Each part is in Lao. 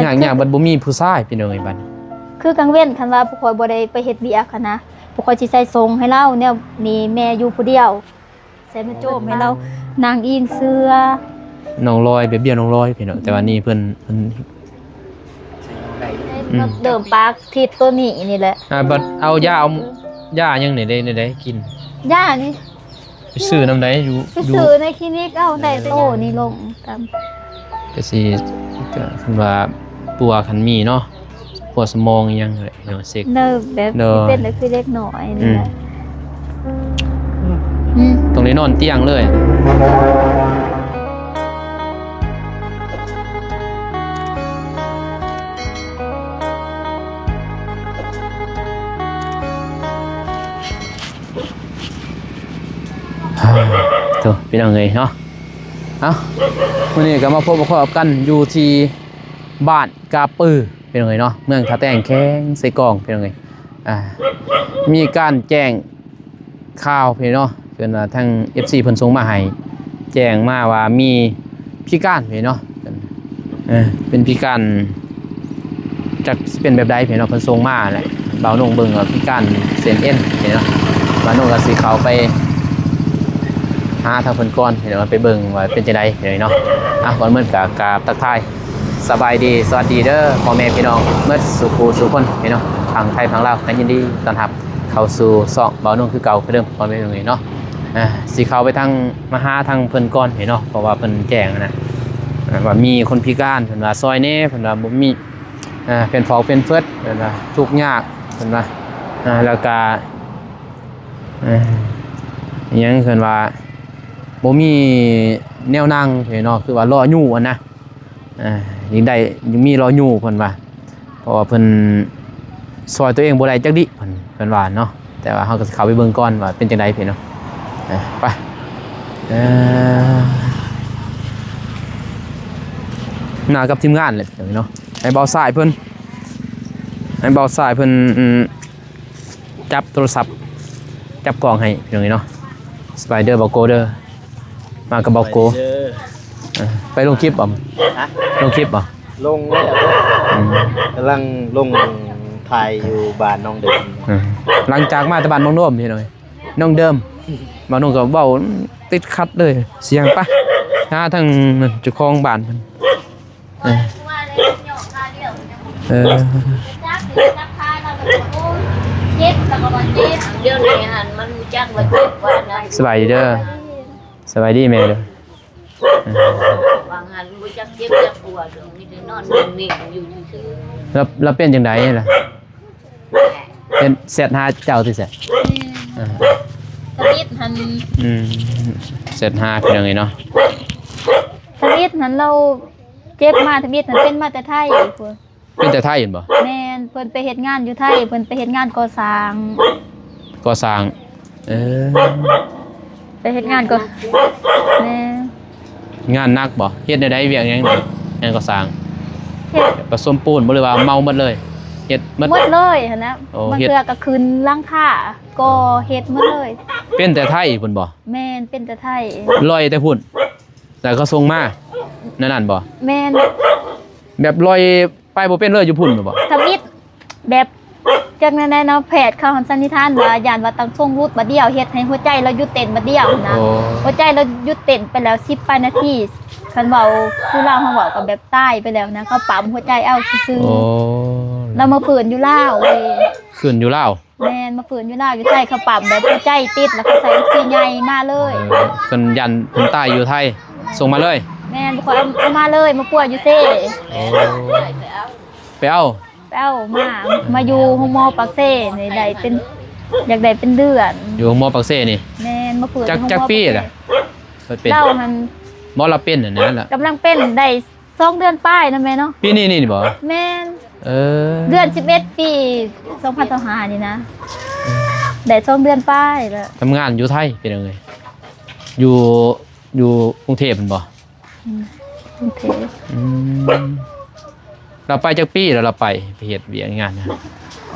ຍາກ ຍາກບັດບໍ່ມີຜູ້ຊາຍ ພີ່ນ້ອງເອີຍ ບັດນີ້. ຄືກາງເວັນຄັນວ່າພວກຂ້ອຍບໍ່ໄດ້ໄປເຮັດວຽກຫັ້ນນະ ພວກຂ້ອຍຊິໃສ່ສົ່ງໃຫ້ລາວ ແນວນີ້ແມ່ຢູ່ຜູ້ດຽວ ໃສ່ຜ້າໂຈມໃຫ້ລາວ ນັ່ງອີງເສື່ອ ນ້ອງລອຍ ແບບດຽວນ້ອງລອຍ ພີ່ນ້ອງ ແຕ່ວ່ານີ້ເພິ່ນ ເພິ່ນ ອືມ ເລີ່ມປາກທິດໂຕນີ້ນີ້ແຫຼະ. ອ່າ ບັດເອົາຢາ ເອົາຢາຫຍັງແດ່ ໄດ້ ໄດ້ ໄດ້ກິນ? ຢານີ້ ໄປຊື້ນຳໃດ ຢູ່ ໄປຊື້ຢູ່ໃນຄລີນິກເອົາ ໄດ້ແຕ່ ເອີ ໂຕນີ້ລົງຕາມ ກະຊິ ກະຄັນວ່າປົວ ຄັນມີເນາະ ປົວສະໝອງອີ່ຫຍັງເນາະ ເຊັກ ເນີບແບບ ໂດຍ ເປັນແບບຄືເດັກນ້ອຍນີ້ແຫຼະ ອືມ ອືມ ຕ້ອງໄດ້ນອນຕຽງເລີຍ. ໂທ້ ພີ່ນ້ອງເອີຍເນາະ ເອົ້າ ມື້ນີ້ກໍມາພົບມາພໍ້ກັນຢູ່ທີ່ບ້ານກາປື ພີ່ນ້ອງເອີຍເນາະ ເມືອງທ່າແຕງ ແຂວງເຊກອງ ພີ່ນ້ອງເອີຍ. ອ່າ ມີການແຈ້ງຂ່າວ ພີ່ນ້ອງເນາະ ເພິ່ນວ່າທາງເອັຟຊີເພິ່ນສົ່ງມາໃຫ້ແຈ້ງມາວ່າມີພິການ ພີ່ນ້ອງເນາະ ເອີ ເປັນພິການ ຈັກຊິເປັນແບບໃດ ພີ່ນ້ອງເນາະ ເພິ່ນສົ່ງມາແຫຼະ ບ່າວນົງເບິ່ງວ່າພິການເສັ້ນເອັນ ພີ່ນ້ອງເນາະ ບ່າວນົງກໍຊິເຂົ້າໄປຫາທາງເພິ່ນກ່ອນ ພີ່ນ້ອງເນາະ ໄປເບິ່ງວ່າເປັນຈັ່ງໃດ ພີ່ນ້ອງເນາະ. ອ່ະ ກ່ອນອື່ນກໍກາບທັກທາຍ ສະບາຍດີ ສະຫວັດດີເດີພໍ່ແມ່ພີ່ນ້ອງໝົດສູ່ຜູ້ສູ່ຄົນ ພີ່ນ້ອງ ທັງໄທທັງລາວ ກໍຍິນດີຕ້ອນຮັບເຂົ້າສູ່ຊ່ອງບ່າວນົງຄືເກົ່າຄືເດີມ ພໍ່ແມ່ພີ່ນ້ອງເນາະ. ອ່າ ຊິເຂົ້າໄປທາງ ມາຫາທາງເພິ່ນກ່ອນ ພີ່ນ້ອງເນາະ ເພາະວ່າເພິ່ນແຈ້ງຫັ້ນນະ ອ່າ ວ່າມີຄົນພິການ ເພິ່ນວ່າຊ່ອຍແດ່ ເພິ່ນວ່າບໍ່ມີ ອ່າ ເປັນຟອກເປັນເຟີດ ເພິ່ນວ່າທຸກຍາກ ເພິ່ນວ່າ ອ່າ ແລ້ວກະ ອ່າ ອີ່ຫຍັງ ເພິ່ນວ່າບໍ່ມີແນວນັ່ງ ພີ່ນ້ອງເນາະ ຄືວ່າລໍ້ຍູ້ຫັ້ນນະ. ອ່າ ຍັງໄດ້ ຍັງມີລໍຢູ່ ເພິ່ນວ່າ ເພາະວ່າເພິ່ນຊ່ອຍຕົວເອງບໍ່ໄດ້ຈັກດິ ເພິ່ນ ເພິ່ນວ່າເນາະ. ແຕ່ວ່າເຮົາກໍຊິເຂົ້າໄປເບິ່ງກ່ອນວ່າເປັນຈັ່ງໃດ ພີ່ນ້ອງເນາະ. ໄປ ເອີ ມາກັບທີມງານແຫຼະ ພີ່ນ້ອງເນາະ. ໃຫ້ບ່າວຊາຍເພິ່ນ ໃຫ້ບ່າວຊາຍເພິ່ນ ອືມ ຈັບໂທລະສັບ ຈັບກ້ອງໃຫ້ພີ່ນ້ອງເນາະ. ສະບາຍເດີ ບ່າວໂກເດີ ມາກັບບ່າວໂກ. ສະບາຍເດີ ເອີ ໄປລົງຄລິບບໍ່? ຮະ? ລົງຄລິບບໍ່? ລົງແລ້ວ. ອືມ ກຳລັງລົງຖ່າຍຢູ່ບ້ານໜອງເດີມ. ເອີ ຫຼັງຈາກມາແຕ່ບ້ານໜອງເດີມ ພີ່ນ້ອງເອີຍ ໜອງເດີມ ບ່າວນົງກໍເວົ້າຕິດຂັດເລີຍ ສຽງປະ ຫາທາງເຈົ້າຂອງບ້ານເພິ່ນ. ເອີ ເອີ ສະບາຍດີເດີ ສະບາຍດີແມ່ເດີ. ເອີ ວ່າງຫັ້ນບໍ່ຈັກເຈັບຈັກປວດ ມີແຕ່ນອນເໜັ່ງໆຢູ່ຊື່ໆ. ແລ້ວ ແລ້ວເປັນຈັ່ງໃດລະ? ເປັນແຊັດຫາເຈົ້າຕິແຊະ? ແມ່ນ ເອີ ທຳອິດຫັ້ນ ອືມ ແຊັດຫາ ພີ່ນ້ອງເອີຍເນາະ. ທຳອິດຫັ້ນລາວ ເຈັບມາທຳອິດຫັ້ນເປັນມາແຕ່ໄທພຸ້ນ. ເປັນແຕ່ໄທແມ່ນບໍ່? ແມ່ນ ເພິ່ນໄປເຮັດງານຢູ່ໄທ ເພິ່ນໄປເຮັດງານກໍ່ສ້າງ. ກໍ່ສ້າງ ເອີ ໄປເຮັດງານກໍ່ ແມ່ນ. ງານໜັກບໍ່? ເຮັດແນວໃດ ວຽກຫຍັງ ງານກໍ່ສ້າງ? ເຮັດ ປະສົມປູນບໍ່ ຫຼືວ່າເໝົາໝົດເລີຍ? ເຮັດໝົດ ໝົດເລີຍຫັ້ນນະ. ໂອ້ ບາງເທື່ອກໍຂຶ້ນຫຼັງຄາ ກໍ່ເຮັດໝົດເລີຍ. ເປັນແຕ່ໄທພຸ້ນບໍ່? ແມ່ນ ເປັນແຕ່ໄທ. ລອຍແຕ່ພຸ້ນ ແລ້ວເຂົາສົ່ງມາ ແນວນັ້ນບໍ່? ແມ່ນ ແບບລອຍ ໄປບໍ່ເປັນເລີຍຢູ່ພຸ້ນແມ່ນບໍ່? ທຳອິດ ແບບ ຈັກແນວໃດເນາະ ແພດເຂົາຫັ້ນສັນນິຖານວ່າ ຢ້ານວ່າຕ້ອງຊົງຫຼຸດບາດດຽວ ເຮັດໃຫ້ຫົວໃຈລາວຢຸດເຕັ້ນບາດດຽວນະ. ໂອ້ ຫົວໃຈລາວຢຸດເຕັ້ນໄປແລ້ວສິບປາຍນາທີ ຄັນເວົ້າຄືລາວເຮົາເວົ້າກໍແບບຕາຍໄປແລ້ວນະ ເຂົາປ້ຳຫົວໃຈເອົາຊື່ໆ. ໂອ້ ລາວມາຟື້ນຢູ່ລາວເວີຍ ຟື້ນຢູ່ລາວ. ແມ່ນ ມາຟື້ນຢູ່ລາວ ຢູ່ໄທເຂົາປ້ຳແບບຫົວໃຈຕິດ ແລ້ວເຂົາໃສ່ອົກຊີໃຫຍ່ມາເລີຍ. ເອີ ເພິ່ນຢ້ານເພິ່ນຕາຍຢູ່ໄທ ສົ່ງມາເລີຍ. ແມ່ນ ບໍ່ຄ່ອຍເອົາ ເອົາມາເລີຍ ມາປົວຢູ່ເຊ. ໂອ້ ໄປເອົາ ໄປເອົາມາ ມາຢູ່ໂຮງໝໍປາກເຊນີ້ ໄດ້ເປັນ ຢາກໄດ້ເປັນເດືອນ ຢູ່ໂຮງໝໍປາກເຊນີ້. ແມ່ນ ມາຟື້ນ ຈັກ ຈັກປີລະ? ເປັນ ລາວຫັ້ນ ບໍ່ ລາວເປັນຫັ້ນນະ ກຳລັງເປັນໄດ້ ສອງເດືອນປາຍນະແມ່ເນາະ. ປີນີ້ນີ້ບໍ່? ແມ່ນ ເອີ ເດືອນສິບເອັດ ປີສອງພັນຊາວຫ້ານີ້ນະ ໄດ້ສອງເດືອນປາຍແລ້ວ. ທຳງານຢູ່ໄທ ພີ່ນ້ອງເອີຍ ຢູ່ ຢູ່ກຸງເທບແມ່ນບໍ່? ອືມ ກຸງເທບ. ອືມ ລາວໄປຈັກປີແລ້ວ ລາວໄປ ໄປເຮັດວຽກງານນະ?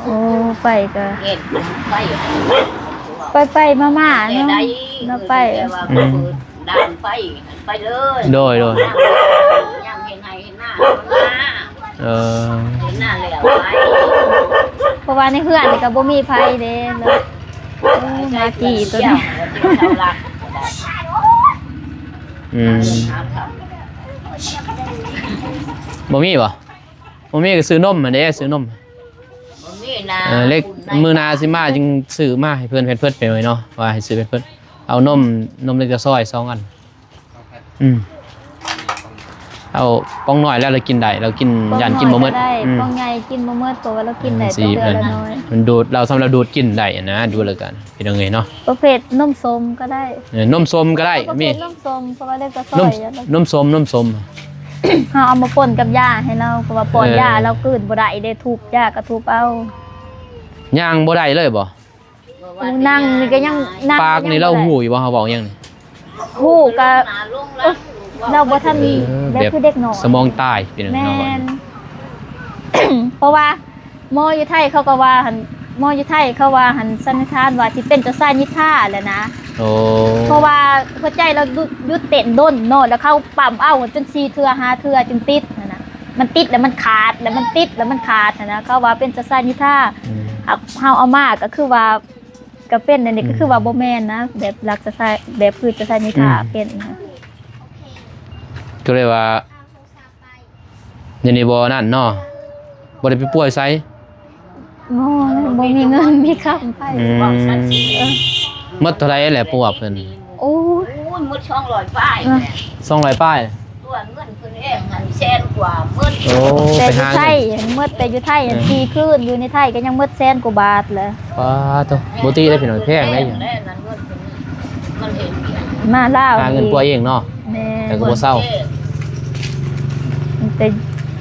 ໂອ້ ໄປກໍ ເຮັດ ໄປ ໄປໆມາໆເນາະ ລາວໄປ ອືມ ເປີດດ່ານໄປ ໄປເລີຍ. ໂດຍໆ ຍາມເຮັດໄຮ່ເຮັດນາ ມັນມາ ເອີ ເພາະວ່າໃນເຮືອນນີ້ກໍບໍ່ມີໃຜເດ້ເນາະ. ເອີ ໝາກີ້ຕົວນີ້ ອືມ ບໍ່ມີບໍ່? ບໍ່ມີກໍຊື້ນົມຫັ້ນເດ້ ຊື້ນົມ. ບໍ່ມີນະ ເອີ ເລັກ ມື້ໜ້າຊິມາຈຶ່ງຊື້ມາໃຫ້ເພິ່ນ ແພມເພີດໄປເນາະ ວ່າໃຫ້ຊື້ແພມເພີດ. ເອົານົມ ນົມເລັກກະຊອຍສອງອັນ. ອືມ ເອົາປ່ອງນ້ອຍແລ້ວລາວກິນໄດ້ ລາວກິນ ປ່ອງ ຢ້ານກິນບໍ່ໝົດ. ອືມ ປ່ອງໃຫຍ່ກິນບໍ່ໝົດ ເພາະວ່າລາວກິນໄດ້ ເອີ ແຕ່ເທື່ອລະໜ້ອຍ ມັນດູດ ລາວສ່ຳລາວດູດກິນໄດ້ນະ ດູດແລ້ວກັນ ພີ່ນ້ອງເອີຍເນາະ. ປະເພດນົມສົ້ມກໍໄດ້ ເອີ ນົມສົ້ມກໍໄດ້ ປະເພດມີນົມສົ້ມ ເພາະວ່າເລັກກະຊອຍ ນົມ ນົມສົ້ມ ນົມສົ້ມ ເຮົາເອົາມາປົນກັບຢາໃຫ້ລາວ ເພາະວ່າປ້ອນຢາ ເອີ ລາວກືນບໍ່ໄດ້ເດ້ ທຸບຢາກໍທຸບເອົາ. ຍ່າງບໍ່ໄດ້ເລີຍບໍ່? ນັ່ງນີ້ກໍຍັງ ນັ່ງ ປາກນີ້ລາວຮູ້ຢູ່ບໍ່ ເຮົາເວົ້າຫຍັງນີ້? ຮູ້ກະ ເອີ ລາວບໍ່ທັນ ເອີ ແບບ ແບບຄືເດັກນ້ອຍ ສະໝອງຕາຍ ພີ່ນ້ອງເນາະ. ແມ່ນ ເພາະວ່າໝໍຢູ່ໄທເຂົາກໍວ່າຫັ້ນ ໝໍຢູ່ໄທເຂົາວ່າຫັ້ນ ສັນນິຖານວ່າຊິເປັນເຈົ້າຊາຍນິທາແຫຼະນະ. ໂອ້ ເພາະວ່າຫົວໃຈລາວຢຸດ ຢຸດເຕັ້ນດົນເນາະ ແລ້ວເຂົາປ້ຳເອົາຈົນສີ່ເທື່ອຫ້າເທື່ອຈຶ່ງຕິດຫັ້ນນະ. ມັນຕິດແລ້ວມັນຂາດ ແລ້ວມັນຕິດແລ້ວມັນຂາດຫັ້ນນະ ເຂົາວ່າເປັນເຈົ້າຊາຍນິທາ. ອືມ ເຮົາ ເຮົາເອົາມາກໍຄືວ່າ ກໍເປັນອັນນີ້ ອືມ ກໍຄືວ່າບໍ່ແມ່ນນະ ແບບລັກສະ ແບບຄືຈະສັນນິຖານ ອືມ ເປັນນະ ກໍເລີຍວ່າ ດຽວນີ້ບໍ່ນັ້ນເນາະ ບໍ່ໄດ້ໄປປົວໃສ. ບໍ່ ບໍ່ມີເງິນມີຄຳໄປ. ອືມ ເອີ ໝົດເທົ່າໃດແຫຼະປົວເພິ່ນ? ໂອ້ຍ ໝົດສອງຮ້ອຍປາຍ. ເອີ ສອງຮ້ອຍປາຍ ຕົວເງິນເພິ່ນເອງຫັ້ນແສນກວ່າໝົດ. ໂອ້ ແຕ່ຢູ່ໄທໝົດ ແຕ່ຢູ່ໄທຫັ້ນ ເອີ ສີ່ຄືນ ຢູ່ໃນໄທກໍຍັງໝົດແສນກວ່າບາດແຫຼະ. ປາໂທ້ ບໍ່ຕິເດ້ພີ່ນ້ອງ ແພງເດ້. ມາລາວຫາເງິນປົວເອງເນາະ. ແມ່ນ ແຕ່ກໍບໍ່ເຊົາ ແຕ່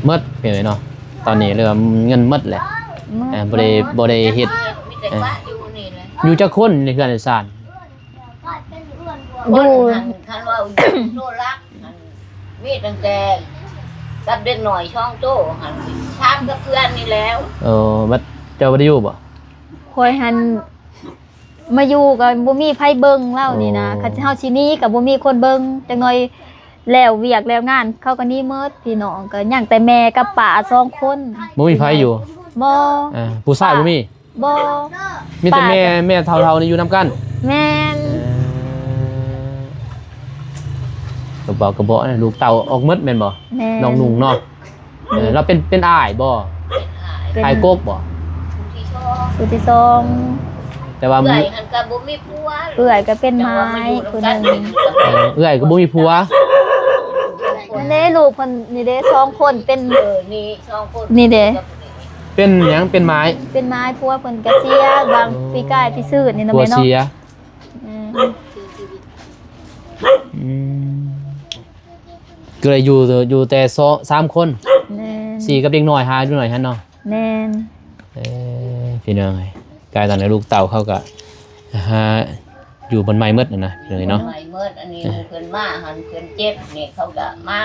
ໝົດເລີຍເນາະ. ຕອນນີ້ເລີຍວ່າເງິນໝົດແຫຼະ ໝົດ ເອີ ບໍ່ໄດ້ ບໍ່ໄດ້ເຮັດ. ເອີ ຢູ່ຈັກຄົນໃນເຮືອນໃນຊານ? ຢູ່ ຄັນວ່າຢູ່ໂຕຫຼັກຫັ້ນ ມີຕັ້ງແຕ່ກັບເດັກນ້ອຍສອງໂຕຫັ້ນ ສາມກັບເພື່ອນນີ້ແລ້ວ. ເອີ ບັດເຈົ້າບໍ່ໄດ້ຢູ່ບໍ່? ຂ້ອຍຫັ້ນມາຢູ່ກໍບໍ່ມີໃຜເບິ່ງລາວນີ້ນະ. ໂອ້ ຄັນເຮົາຊິໜີກໍບໍ່ມີຄົນເບິ່ງ ຈັກໜ່ອຍແລ້ວວຽກແລ້ວງານເຂົາກໍໜີໝົດ ພີ່ນ້ອງ ກໍຍັງແຕ່ແມ່ກັບປ້າສອງຄົນ. ບໍ່ມີໃຜຢູ່? ບໍ່. ເອີ ຜູ້ຊາຍບໍ່ມີ? ບໍ່ ມີແຕ່ແມ່ ປ້າ ແມ່ເຖົ້າໆນີ້ຢູ່ນຳກັນ. ແມ່ນ ເອີ ກໍບອກ ກໍບອກ ລູກເຕົ້າອອກໝົດແມ່ນບໍ່? ແມ່ນ ນ້ອງນຸ່ງເນາະ. ເອີ ລາວເປັນ ເປັນອ້າຍບໍ່? ເປັນອ້າຍ ເປັນອ້າຍກົກບໍ່? ຜູ້ທີສອງ ຜູ້ທີສອງ. ແຕ່ວ່າເອື້ອຍຫັ້ນກໍບໍ່ມີຜົວ ເອື້ອຍກໍເປັນໝ້າຍຜູ້ໜຶ່ງ. ເອີ ເອື້ອຍກໍບໍ່ມີຜົວ. ນັ້ນເດ້ ລູກເພິ່ນນີ້ເດ້ ສອງຄົນເປັນ ເອີ ນີ້ສອງຄົນ ນີ້ເດ້ ເປັນຫຍັງ? ເປັນໝ້າຍ ເປັນໝ້າຍ ຜົວເພິ່ນກະເສຍ ບາງ ໂອ້ ປີກາຍປີຊືດນີ້ນະ ຜົວ ແມ່ເນາະ ເສຍ. ອືມ ອືມ ກໍເລີຍຢູ່ ຢູ່ແຕ່ສອງ ສາມຄົນ. ແມ່ນ ສີ່ກັບເດັກນ້ອຍ ຫ້າເດັກນ້ອຍຫັ້ນເນາະ. ແມ່ນ ເອີ ພີ່ນ້ອງເອີຍ ກາຍຕອນນີ້ລູກເຕົ້າເຂົາກໍຫາ ຢູ່ບ່ອນໃໝ່ໝົດຫັ້ນນະ ພີ່ນ້ອງເອີຍເນາະ. ໃໝ່ໝົດ ອັນນີ້ ເອີ ເພິ່ນມາຫັ້ນ ເພິ່ນເຈັບນີ້ ເຂົາກໍມາ.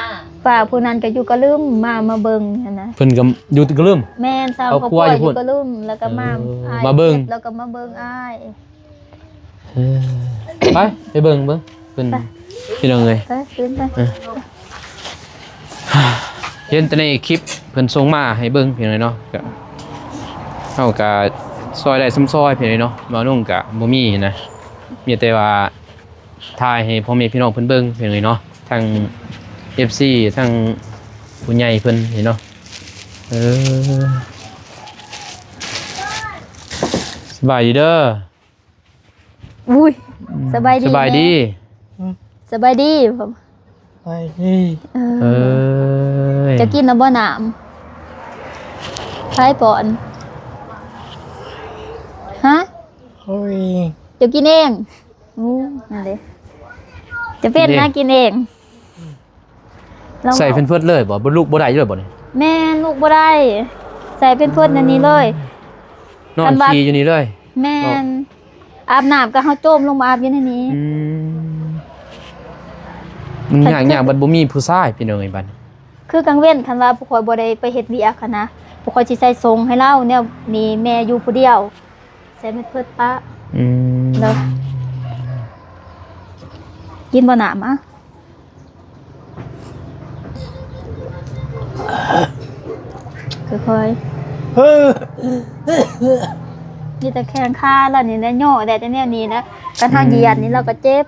ປ້າຜູ້ນັ້ນກໍຢູ່ກະລຶມ ມາ ມາເບິ່ງຫັ້ນນະ. ເພິ່ນກໍຢູ່ກະລຶມ? ແມ່ນ ສ້າງຄອບຄົວຢູ່ກະລຶມ ແລ້ວກໍມາ ເອີ ອ້າຍ ມາເບິ່ງ ເຈັບ ແລ້ວກໍມາເບິ່ງອ້າຍ. ເອີ ໄປ ໄປເບິ່ງ ເບິ່ງເພິ່ນ ໄປ ພີ່ນ້ອງເອີຍ ໄປ ຂຶ້ນໄປ. ເອີ ເຫັນແຕ່ໃນຄລິບເພິ່ນສົ່ງມາໃຫ້ເບິ່ງ ພີ່ນ້ອງເນາະ ກະ ເຮົາກະຊ່ອຍໄດ້ຊ່ຳຊ່ອຍ ພີ່ນ້ອງເນາະ. ບ່າວນຸ່ງກະບໍ່ມີນະ ມີແຕ່ວ່າຖ່າຍໃຫ້ພໍ່ແມ່ພີ່ນ້ອງເພິ່ນເບິ່ງ ພີ່ນ້ອງເນາະ ທັງເອັຟຊີ ທັງຜູ້ໃຫຍ່ເພິ່ນນີ້ເນາະ. ເອີ ສະບາຍດີເດີ. ອຸ້ຍ ອືມ ສະບາຍດີ ສະບາຍດີ ແມ່ ອືມ ສະບາຍດີ ສະບາຍດີ. ເອີ ເອີຍ ເຈົ້າກິນແລ້ວບໍ່ນ້ຳ? ໃຜປ້ອນ? ຮະ? ໂອ້ຍ ເຈົ້າກິນເອງ? ໂອ້ ນັ້ນເດ້ ຈະເປັນນະ ກິນເອງ. ໃສ່ແພມເພີດເລີຍບໍ່? ບໍ່ ລຸກບໍ່ໄດ້ເລີຍບໍ່ນີ້? ແມ່ນ ລຸກບໍ່ໄດ້ ໃສ່ແພມເພີດໃນນີ້ເລີຍ. ນອນ ຄັນວ່າ ຂີ້ຢູ່ນີ້ເລີຍ? ແມ່ນ ອາບນ້ຳກໍເຮົາໂຈມລົງມາອາບຢູ່ໃນນີ້. ອືມ ມັນຍາກ ຍາກ ບັດບໍ່ມີຜູ້ຊາຍ ພີ່ນ້ອງເອີຍ ບັດ ຄືກາງເວັນ ຄັນວ່າພວກຂ້ອຍບໍ່ໄດ້ໄປເຮັດວຽກຫັ້ນນະ ພວກຂ້ອຍຊິໃສ່ສົ່ງໃຫ້ລາວແນວນີ້ ແມ່ຢູ່ຜູ້ດຽວ. ໃສ່ແພມເພີດປະ. ອືມ ເດີ ກິນບໍ່ນ້ຳ? ອະ ຄ່ອຍ ມີແຕ່ແຂ້ງຂາລາວນີ້ແຫຼະ ຍໍໄດ້ແຕ່ແນວນີ້ນະ ຄັນເຮົາ ອືມ ຢຽດນີ້ລາວກໍເຈັບ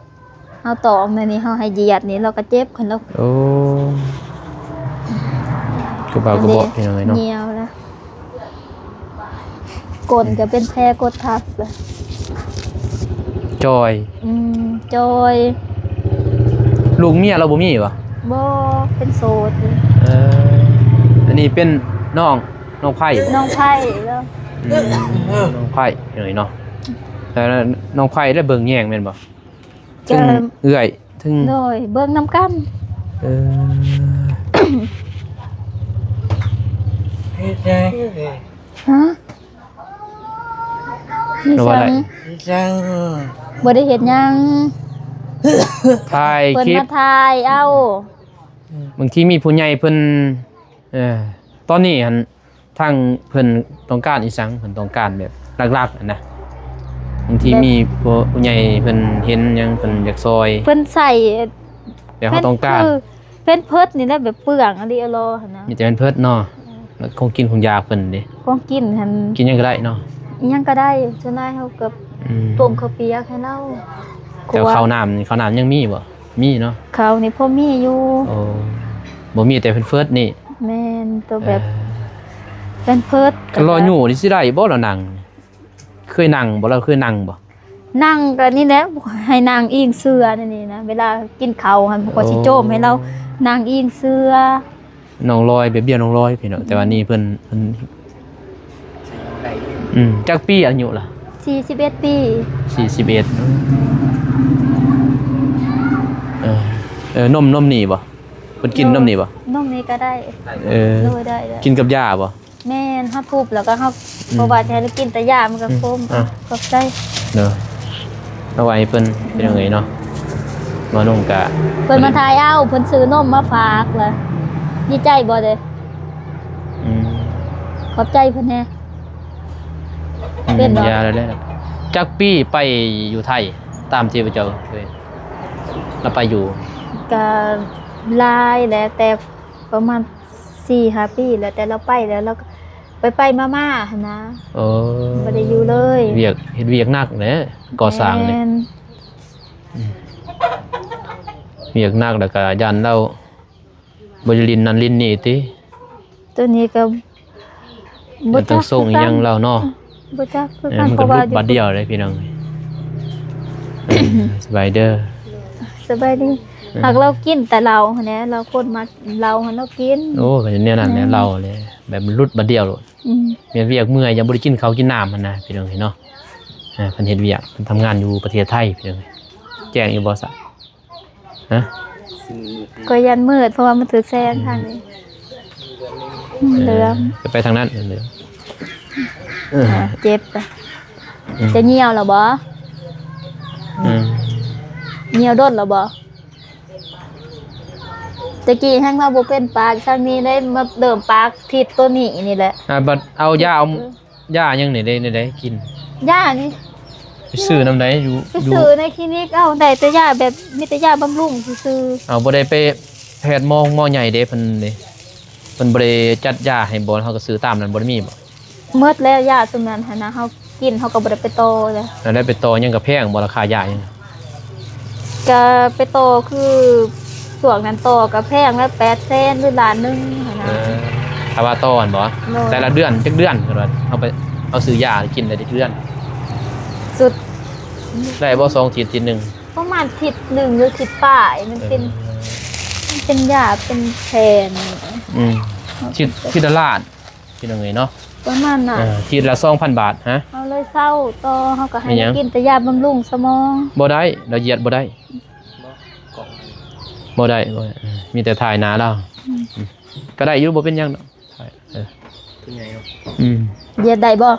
ເຮົາຕອງແນວນີ້ ເຮົາໃຫ້ຢຽດນີ້ລາວກໍເຈັບ ຄັນລາວ ໂອ້ ກະບາກກະບອກ ເດ້ ພີ່ນ້ອງເອີຍເນາະ ຍ່ຽວລະ ກົ້ນກໍເປັນແຜກົດທັບລະ ຈອຍ ອືມ ຈອຍ ລູກເມຍລາວບໍ່ມີບໍ່? ບໍ່ ເປັນໂສດຢູ່ ເອີ ອັນນີ້ເປັນນ້ອງ ນ້ອງໄພ້ບໍ່? ນ້ອງໄພ້ລາວ ອືມ ນ້ອງໄພ້ເອີຍເນາະ ແລ້ວນ້ອງໄພ້ໄດ້ເບິ່ງແຍງແມ່ນບໍ່? ເຊິ່ງເອື້ອຍ ເຖິງ ໂດຍ ເບິ່ງນຳກັນ ເອີ ຮະ? ມີ ລາວວ່າ ຈັ່ງໃດ? ບໍ່ໄດ້ເຮັດຫຍັງ ຖ່າຍຄລິບ ເພິ່ນມາຖ່າຍເອົາ ບາງທີມີຜູ້ໃຫຍ່ເພິ່ນ ເອີ ຕອນນີ້ຫັ້ນ ທາງເພິ່ນຕ້ອງການອີ່ສັງ ເພິ່ນຕ້ອງການແບບຫຼັກໆຫັ້ນນະ ບາງທີ ແບບ ມີຜູ້ ຜູ້ໃຫຍ່ເພິ່ນເຫັນຫຍັງ ເພິ່ນຢາກຊ່ອຍ ເພິ່ນໃສ່ ແບບເຮົາຕ້ອງການ ຄື ແພມເພີດນີ້ແຫຼະ ແບບເປືອງອີ່ຫຼີອີ່ຫຼໍຫັ້ນນະ ມີແຕ່ແພມເພີດເນາະ ແລ້ວຂອງກິນຂອງຢາເພິ່ນເດ? ຂອງກິນຫັ້ນ ກິນຫຍັງກໍໄດ້ເນາະ? ອີ່ຫຍັງກໍໄດ້ ສ່ວນຫຼາຍເຮົາກໍ ອືມ ຕົ້ມເຂົ້າປຽກໃຫ້ລາວ ແຕ່ເຂົ້ານ້ຳ ເຂົ້ານ້ຳຍັງມີບໍ່? ມີເນາະ ເຂົ້ານີ້ພໍມີຢູ່ ໂອ້ ບໍ່ມີແຕ່ແພມເພີດນີ້ ແມ່ນ ໂຕແບບ ເອີ ແພມເພີດ ລອຢູ່ນີ້ຊິໄດ້ບໍ່ລະນັ່ງ? ເຄີຍນັ່ງບໍ່? ລາວເຄີຍນັ່ງບໍ່? ນັ່ງກໍນີ້ແຫຼະ ໃຫ້ນັ່ງອີງເສື່ອນີ້ນະ ເວລາກິນເຂົ້າຫັ້ນ ຂ້ອຍຊິໂຈມໃຫ້ລາວ ໂອ້ ນັ່ງອີງເສື່ອ ນ້ອງລອຍ ແບບດຽວນ້ອງລອຍ ພີ່ນ້ອງ ອືມ ແຕ່ວ່ານີ້ເພິ່ນ ເພິ່ນ ອືມ ຈັກປີອາຍຸລະ? ສີ່ສິບເອັດປີ ສີ່ສິບເອັດ ເອີ ເອີ ນົມ ນົມນີ້ບໍ່? ເພິ່ນກິນນົມນີ້ບໍ່? ນົມນີ້ກໍໄດ້ ເອີ ໂດຍ ໄດ້ ໄດ້ ກິນກັບຢາບໍ່? ແມ່ນ ເຮົາທຸບແລ້ວກໍເຮົາ ອືມ ເພາະວ່າຊິໃຫ້ລາວກິນແຕ່ຢາມັນກໍ ອືມ ຂົມ ອ່ະ ຂອບໃຈ ເດີ ເອົາໄວ້ໃຫ້ເພິ່ນ ເປັນຫຍັງເອີຍເນາະ ໝໍນຸ່ງກະ ເພິ່ນມາຖ່າຍເອົາ ເພິ່ນຊື້ນົມມາຝາກລະ ດີໃຈບໍ່ເດ້? ອືມ ຂອບໃຈເພິ່ນແດ່ ອືມ ເປັນບໍ່? ຢາແລ້ວແຫຼະ ຈັກປີໄປຢູ່ໄທ ຕາມທີ່ພະເຈົ້າເຄີຍ ລາວໄປຢູ່ ກະຫຼາຍແຫຼະ ແຕ່ປະມານ ສີ່ຫ້າປີແລ້ວ ແຕ່ລາວໄປແລ້ວ ລາວກໍໄປໆມາໆຫັ້ນນະ ໂອ້ ບໍ່ໄດ້ຢູ່ເລີຍ ວຽກ ເຮັດວຽກໜັກແຫຼະ ກໍ່ສ້າງນີ້ ແມ່ນ ອືມ ວຽກໜັກ ແລ້ວກໍຢ້ານລາວບໍ່ໄດ້ຫຼິ້ນນັ້ນຫຼິ້ນນີ້ຕິ ໂຕນີ້ກໍບໍ່ຈັກ ຕ້ອງສົ່ງອີ່ຫຍັງລາວເນາະ ບໍ່ຈັກຄືກັນ ເອີ ມັນກໍຫຼຸດບາດດຽວເດ້ພີ່ນ້ອງ ເອີ ສະບາຍເດີ ສະບາຍດີ ເອີ ຫາກລາວກິນແຕ່ເຫຼົ້າຫັ້ນແຫຼະ ລາວຄົນມັກເຫຼົ້າຫັ້ນລາວກິນ ໂອ້ ກໍແນວນັ້ນແຫຼະ ເຫຼົ້າແຫຼະ ແບບມັນຫຼຸດບາດດຽວໂລດ ອືມ ເຮັດວຽກເມື່ອຍ ຍັງບໍ່ໄດ້ກິນເຂົ້າກິນນ້ຳຫັ້ນນະ ພີ່ນ້ອງເອີຍເນາະ ເພິ່ນເຮັດວຽກ ເພິ່ນທຳງານຢູ່ປະເທດໄທ ພີ່ນ້ອງ ແຈ້ງຢູ່ບໍ່ຊະ? ຮະ? ຂ້ອຍຢ້ານມືດ ເພາະວ່າມັນຖືກແສງທາງນີ້ ເອີ ເຫຼືອງ ຈະໄປທາງນັ້ນ ເຫຼືອງ ເອີ ເຈັບ ອືມ ຈະຍ່ຽວແລ້ວບໍ່? ອືມ ຍ່ຽວດົນແລ້ວບໍ່? ແຕ່ກີ້ແຮ່ງວ່າບໍ່ເປັນປາກ ຊ່ຳນີ້ໄດ້ມາເລີ່ມປາກທິດໂຕນີ້ນີ້ແຫຼະ ອ່າ ບັດເອົາຢາ ເອີ ເອົາຢາຫຍັງນີ້ໄດ້ ໄດ້ ໄດ້ກິນ? ຢານີ້ ໄປຊື້ນຳໃດ ຢູ່ ໄປ ຢູ່ ຊື້ໃນຄລີນິກ ເອົາ ໄດ້ແຕ່ຢາແບບ ມີແຕ່ຢາບຳລຸງຊື່ໆ ເອົາ ບໍ່ໄດ້ໄປແພດໝໍ ໝໍໃຫຍ່ເດ້ ເພິ່ນເດ້ ເພິ່ນບໍ່ໄດ້ຈັດຢາໃຫ້ບໍ່? ເຮົາກໍຊື້ຕາມນັ້ນ ບໍ່ໄດ້ມີບໍ່? ໝົດແລ້ວ ຢາຊຸມນັ້ນຫັ້ນນະ ເຮົາກິນ ເຮົາກໍບໍ່ໄດ້ໄປຕໍ່ເລີຍ ແລ້ວໄດ້ໄປຕໍ່ຫຍັງ ກໍແພງບໍ່ ລາຄາຢາຫຍັງ? ກະໄປຕໍ່ຄືຊ່ວງນັ້ນຕໍ່ກະແພງລະແປດແສນ ຫຼື ລ້ານໜຶ່ງຫັ້ນນະ ເອີ ຖ້າວ່າຕໍ່ຫັ້ນບໍ່? ໂດຍ ແຕ່ລະເດືອນຈັກເດືອນ ເພິ່ນວ່າເຮົາໄປ ເຮົາຊື້ຢາກິນໄດ້ຈັກເດືອນ? ສຸດ ໄດ້ບໍ່ ສອງທິດ ທິດໜຶ່ງ? ປະມານທິດໜຶ່ງ ຫຼື ທິດປາຍ ມັນເປັນ ເອີ ມັນເປັນຢາເປັນແຜ່ນ ອືມ ທິດ ທິດລະລ້ານ ພີ່ນ້ອງເອີຍເນາະ ປະມານນັ້ນ ເອີ ທິດລະສອງພັນບາດ ຮະ ເຮົາເລີຍເຊົາຕໍ່ ເຮົາກໍໃຫ້ລາວກິນແຕ່ຢາບຳລຸງສະໝອງ ບໍ່ໄດ້ ລາວຢຽດບໍ່ໄດ້ ບໍ່ ບໍ່ໄດ້ ບໍ່ໄດ້ ເອີ ມີແຕ່ຖ່າຍໜ້າລາວ ອືມ ອືມ ກໍໄດ້ຢູ່ ບໍ່ເປັນຫຍັງດອກ ເອີ ຕົວໃຫຍ່ເນາະ ອືມ ຢຽດໄດ້ບໍ່?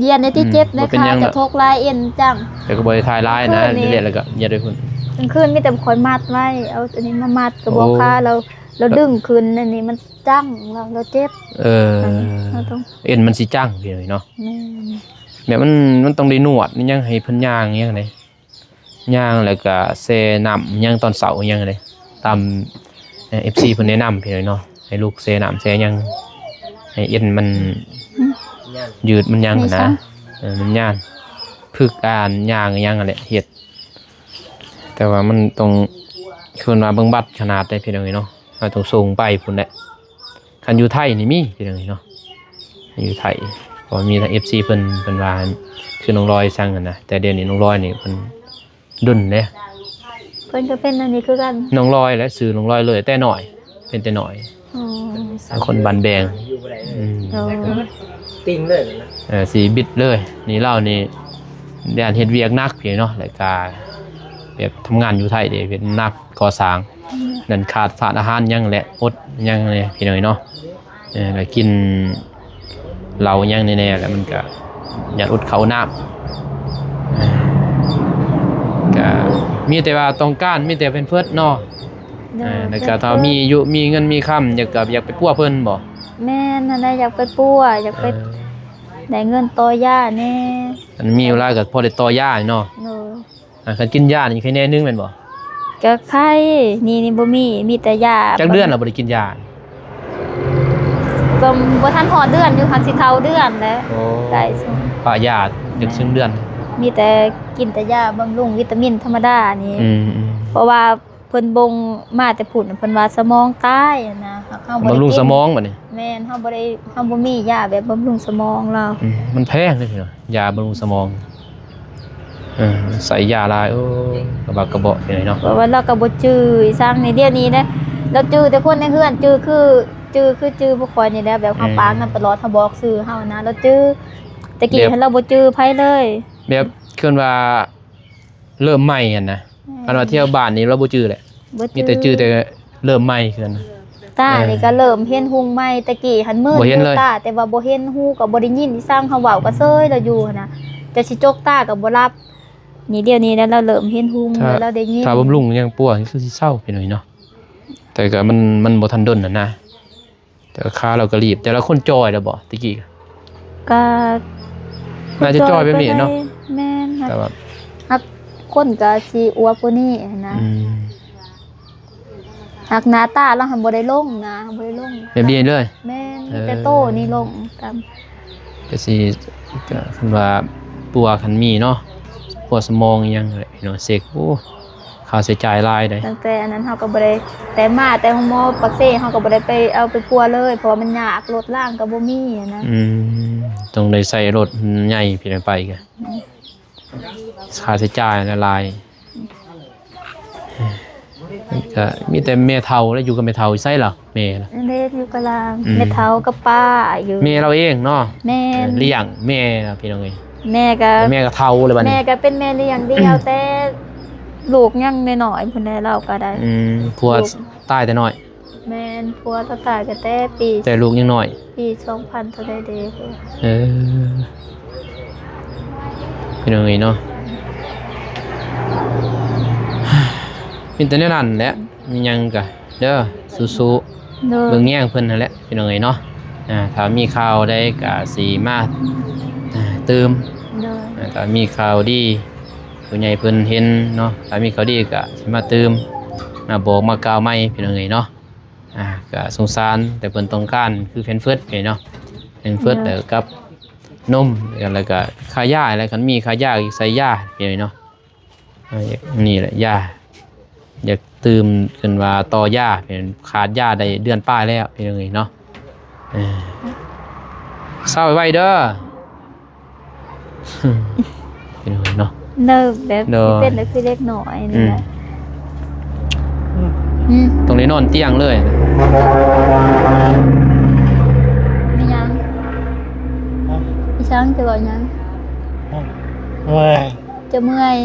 ຢຽດໃນທີ່ເຈັບ ອືມ ໃນຂາ ກະທົກຫຼາຍເອັນຈັງ ແຕ່ກໍບໍ່ໄດ້ຖ່າຍຫຼາຍນະ ມື້ຄືນນີ້ ຢຽດແລ້ວກໍຢຽດໄປພຸ້ນ ກາງຄືນມີແຕ່ຂ້ອຍມັດໄວ້ ເອົາອັນນີ້ມາມັດກະບອກ ໂອ້ ຂາ ແລ້ວ ແລ້ວດຶງຂຶ້ນ ອັນນີ້ມັນ ຈັງ ລາວ ລາວເຈັບ ເອີ ເຮົາຕ້ອງ ເອັນມັນຊິຈັງ ພີ່ນ້ອງເນາະ ແມ່ນ ແບບມັນ ມັນຕ້ອງໄດ້ນວດ ມັນຫຍັງ ໃຫ້ເພິ່ນຍ່າງຫຍັງເດ້ ຍ່າງ ແລ້ວກະແຊ່ນ້ຳຫຍັງຕອນເຊົ້າຫຍັງເດ້ ຕາມ ເອີ ເອັຟຊີເພິ່ນແນະນຳ ພີ່ນ້ອງເນາະ ໃຫ້ລູກແຊ່ນ້ຳແຊ່ຫຍັງ ໃຫ້ເອັນມັນ ອືມ ຍືດມັນຫຍັງຫັ້ນນະ ມີຊ່ຳ ເອີ ມັນຍານ ຝຶກອ່ານຍ່າງຫຍັງຫັ້ນແຫຼະເຮັດ ແຕ່ວ່າມັນຕ້ອງ ເພິ່ນວ່າເບິ່ງບັດຂະໜາດໃດພີ່ນ້ອງເອີຍເນາະ ເຮົາຕ້ອງສົ່ງໄປພຸ້ນແຫຼະ ຄັນຢູ່ໄທນີ້ມີພີ່ນ້ອງເອີຍເນາະ ຢູ່ໄທ ເພາະວ່າມີທາງເອັຟຊີເພິ່ນ ເພິ່ນວ່າຄືນ້ອງລອຍສັ່ງຫັ້ນນະ ແຕ່ດຽວນີ້ນ້ອງລອຍນີ້ເພິ່ນ ດົນເດ້ ເພິ່ນກໍເປັນອັນນີ້ຄືກັນ ນ້ອງລອຍແຫຼະ ຊື່ນ້ອງລອຍເລີຍ ແຕ່ນ້ອຍ ເປັນແຕ່ນ້ອຍ ອໍ ຄົນບ້ານແບງ ອືມ ໂດຍ ຕິ່ງເລີຍນະ ເອີ ຊິບິດເລີຍ ນີ້ລາວນີ້ ຢ້ານເຮັດວຽກໜັກພີ້ເນາະ ແລ້ວກະແບບທຳງານຢູ່ໄທເດ້ ເຮັດໜັກກໍ່ສ້າງ ອືມ ນັ້ນຂາດສານອາຫານຫຍັງແຫຼະ ອົດຫຍັງແດ່ພີ່ນ້ອງເນາະ. ເອີ ແລ້ວກິນເຫຼົ້າຫຍັງແດ່ໆ ແລ້ວມັນກະຢາກອົດເຂົ້າອົດນ້ຳ ເອີ ກະມີແຕ່ວ່າຕ້ອງການ ມີແຕ່ແພມເພີດເນາະ ໂດຍ ເອີ ແລ້ວກະຖ້າມີຢູ່ ມີເງິນມີຄຳ ຢາກ ກະຢາກໄປປົວເພິ່ນບໍ່? ແມ່ນ ຫັ້ນແຫຼະ ຢາກໄປປົວ ຢາກໄປ ເອີ ໄດ້ເງິນຕໍ່ຢາແດ່ ອັນມີເວລາກະພໍໄດ້ຕໍ່ຢາເນາະ ໂດຍ. ອ່າ ຄັນກິນຢານີ້ໄຄແນ່ໜຶ່ງແມ່ນບໍ່? ກໍໄຄ ນີ້ ນີ້ບໍ່ມີ ມີແຕ່ຢາ ຈັກເດືອນແລ້ວບໍ່ໄດ້ກິນຢາ? ກໍບໍ່ທັນຮອດເດືອນຢູ່ ຫາກຊິເຂົ້າເດືອນແລ້ວ ໂອ້ ໄດ້ຊ່ວງ ປະຢາດ ອືມ ຈັ່ງເຊິ່ງເດືອນ ມີແຕ່ກິນແຕ່ຢາບຳລຸງວິຕາມິນທຳມະດານີ້ ອືມໆ ເພາະວ່າເພິ່ນບົ່ງມາແຕ່ພຸ້ນ ເພິ່ນວ່າສະໝອງຕາຍຫັ້ນນະ ເຮົາບໍ່ໄດ້ກິນ ບຳລຸງສະໝອງບັດນີ້ ແມ່ນ ເຮົາບໍ່ໄດ້ ເຮົາບໍ່ມີຢາແບບບຳລຸງສະໝອງລາວ ອືມ ມັນແພງເດ້ພີ່ນ້ອງ ຢາບຳລຸງສະໝອງ ເອີ ໃສ່ຢາຫຼາຍ ໂອ້ ກະບັກກະເບາະ ເປັນຫຍັງເນາະ ເພາະວ່າລາວກໍບໍ່ຈື່ອີ່ສັງນີ້ ດຽວນີ້ນະ ລາວຈື່ແຕ່ຄົນໃນເຮືອນ ຈື່ຄື ຈື່ຄືຈື່ພວກຂ້ອຍນີ້ແຫຼະ ແບບເຮົາ ອືມ ປາກັນຕະຫຼອດ ເຮົາບອກຊື່ເຮົານະ ລາວຈື່ ແຕ່ກີ້ ແບບ ຫັ້ນລາວບໍ່ຈື່ໃຜເລີຍ ແບບເອີ້ນວ່າເລີ່ມໃໝ່ຫັ້ນນະ ແມ່ນ ຄັນວ່າແຖວບ້ານນີ້ລາວບໍ່ຈື່ແຫຼະ ບໍ່ຈື່ ມີແຕ່ຈື່ແຕ່ເລີ່ມໃໝ່ຄືກັນນະ ຕານີ້ ເອີ ກໍເລີ່ມເຫັນຮຸ່ງໃໝ່ ແຕ່ກີ້ຫັ້ນມືດ ບໍ່ເຫັນເລີຍ ຕາ ແຕ່ວ່າບໍ່ເຫັນ ຫູກໍບໍ່ໄດ້ຍິນອີ່ສັງ ເຮົາເວົ້າກໍເຊີຍລາວຢູ່ຫັ້ນນະ ຈະຊິຈົກຕາກໍບໍ່ຫຼັບ ນີ້ດຽວນີ້ແລ້ວລາວເລີ່ມເຫັນຮຸ່ງ ຖ້າ ແລ້ວລາວໄດ້ຍິນ ຖ້າບຳລຸງຍັງປົວຄືຊິເຊົາພີ່ນ້ອງເນາະ ແຕ່ກໍມັນ ມັນບໍ່ທັນດົນຫັ້ນນະ ແຕ່ວ່າຂາລາວກໍລີບ ແຕ່ລະຄົນຈ່ອຍແລ້ວບໍ່ ແຕ່ກີ້ ກໍ ໜ້າຈະຈ່ອຍແບບນີ້ເນາະ ແມ່ນ ແຕ່ວ່າ ຫາກຄົນກໍຊິອວບກວ່ານີ້ຫັ້ນນະ ອືມ ຫາກໜ້າຕາລາວຫັ້ນບໍ່ໄດ້ລົງນະ ບໍ່ໄດ້ລົງ ແບບນີ້ເລີຍ ແມ່ນ ເອີ ມີແຕ່ໂຕນີ້ລົງຕາມ ກໍຊິ ກໍຄັນວ່າປົວຄັນມີເນາະ ປົວສະໝອງອີ່ຫຍັງແຫຼະພີ່ນ້ອງ ເຊັກ ໂອ້ ຄ່າໃຊ້ຈ່າຍຫຼາຍເດ້ ຕັ້ງແຕ່ອັນນັ້ນເຮົາກໍບໍ່ໄດ້ ແຕ່ມາແຕ່ໂຮງໝໍປາກເຊ ເຮົາກໍບໍ່ໄດ້ໄປເອົາໄປປົວເລີຍ ເພາະວ່າມັນຍາກ ລົດລາງກໍບໍ່ມີຫັ້ນນະ ອືມ ຕ້ອງໄດ້ໃຊ້ລົດໃຫຍ່ພີ່ນ້ອງໄປກໍ ອືມ ຄ່າໃຊ້ຈ່າຍຫຼາຍ ກໍມີແຕ່ແມ່ເຖົ້າແຫຼະ ຢູ່ກັບແມ່ເຖົ້າ ຢູ່ໃສລະແມ່ລະ? ອັນນີ້ຢູ່ກັບຫຼານ ອືມ ແມ່ເຖົ້າກັບປ້າຢູ່ ແມ່ລາວເອງເນາະ ແມ່ນ ເອີ ລ້ຽງແມ່ລະພີ່ນ້ອງເອີຍ ແມ່ກໍ ແມ່ກໍເຖົ້າແລ້ວບັດນີ້ ແມ່ກໍເປັນແມ່ລ້ຽງດຽວ ອືມ ແຕ່ລູກຍັງນ້ອຍໆພຸ້ນແຫຼະ ລາວກໍໄດ້ ອືມ ຜົວຕາຍແຕ່ນ້ອຍ ແມ່ນ ຜົວລາວຕາຍກໍແຕ່ປີ ແຕ່ລູກຍັງນ້ອຍ ປີສອງພັນເທົ່າໃດເດ ເອີ ພີ່ນ້ອງເອີຍເນາະ ມີແຕ່ແນວນັ້ນແຫຼະ ມີຫຍັງກະເດີ ສູ້ໆ ໂດຍ ເບິ່ງແຍງເພິ່ນຫັ້ນແຫຼະ ພີ່ນ້ອງເອີຍເນາະ ອ່າ ຖ້າມີຂ່າວໃດກະຊິມາ ອ່າ ຕື່ມ ໂດຍ ອ່າ ຖ້າມີຂ່າວດີ ຜູ້ໃຫຍ່ເພິ່ນເຫັນເນາະ ຖ້າມີຂ່າວດີກະຊິມາຕື່ມ ມາບອກມາກ່າວໃໝ່ ພີ່ນ້ອງເອີຍເນາະ ອ່າ ກະສົງສານ ແຕ່ເພິ່ນຕ້ອງການຄືແພມເພີດນີ້ເນາະ ແພມເພີດ ໂດຍ ແລ້ວກັບນົມ ແລ້ວກະຄ່າຢາ ແລ້ວຄັນມີຄ່າຢາ ໃສ່ຢາ ພີ່ນ້ອງເອີຍເນາະ ອ່າ ນີ້ແຫຼະຢາ ຢາກຕື່ມຂຶ້ນວ່າຕໍ່ຢາ ເປັນຂາດຢາໄດ້ເດືອນປາຍແລ້ວ ພີ່ນ້ອງເອີຍເນາະ ເອີ ເຊົາໄວໆເດີ. ເປັນຫຍັງເນາະ ເນີບແບບ ໂດຍ ຊິເປັນແບບຄືເດັກນ້ອຍນີ້ແຫຼະ ອືມ ອືມ ຕ້ອງໄດ້ນອນຕຽງເລີຍ ມີຫຍັງ? ຮະ? ອີຫຍັງ? ຈະເວົ້າຫຍັງ? ຮະ? ເມື່ອຍ ຈະເມື່ອຍ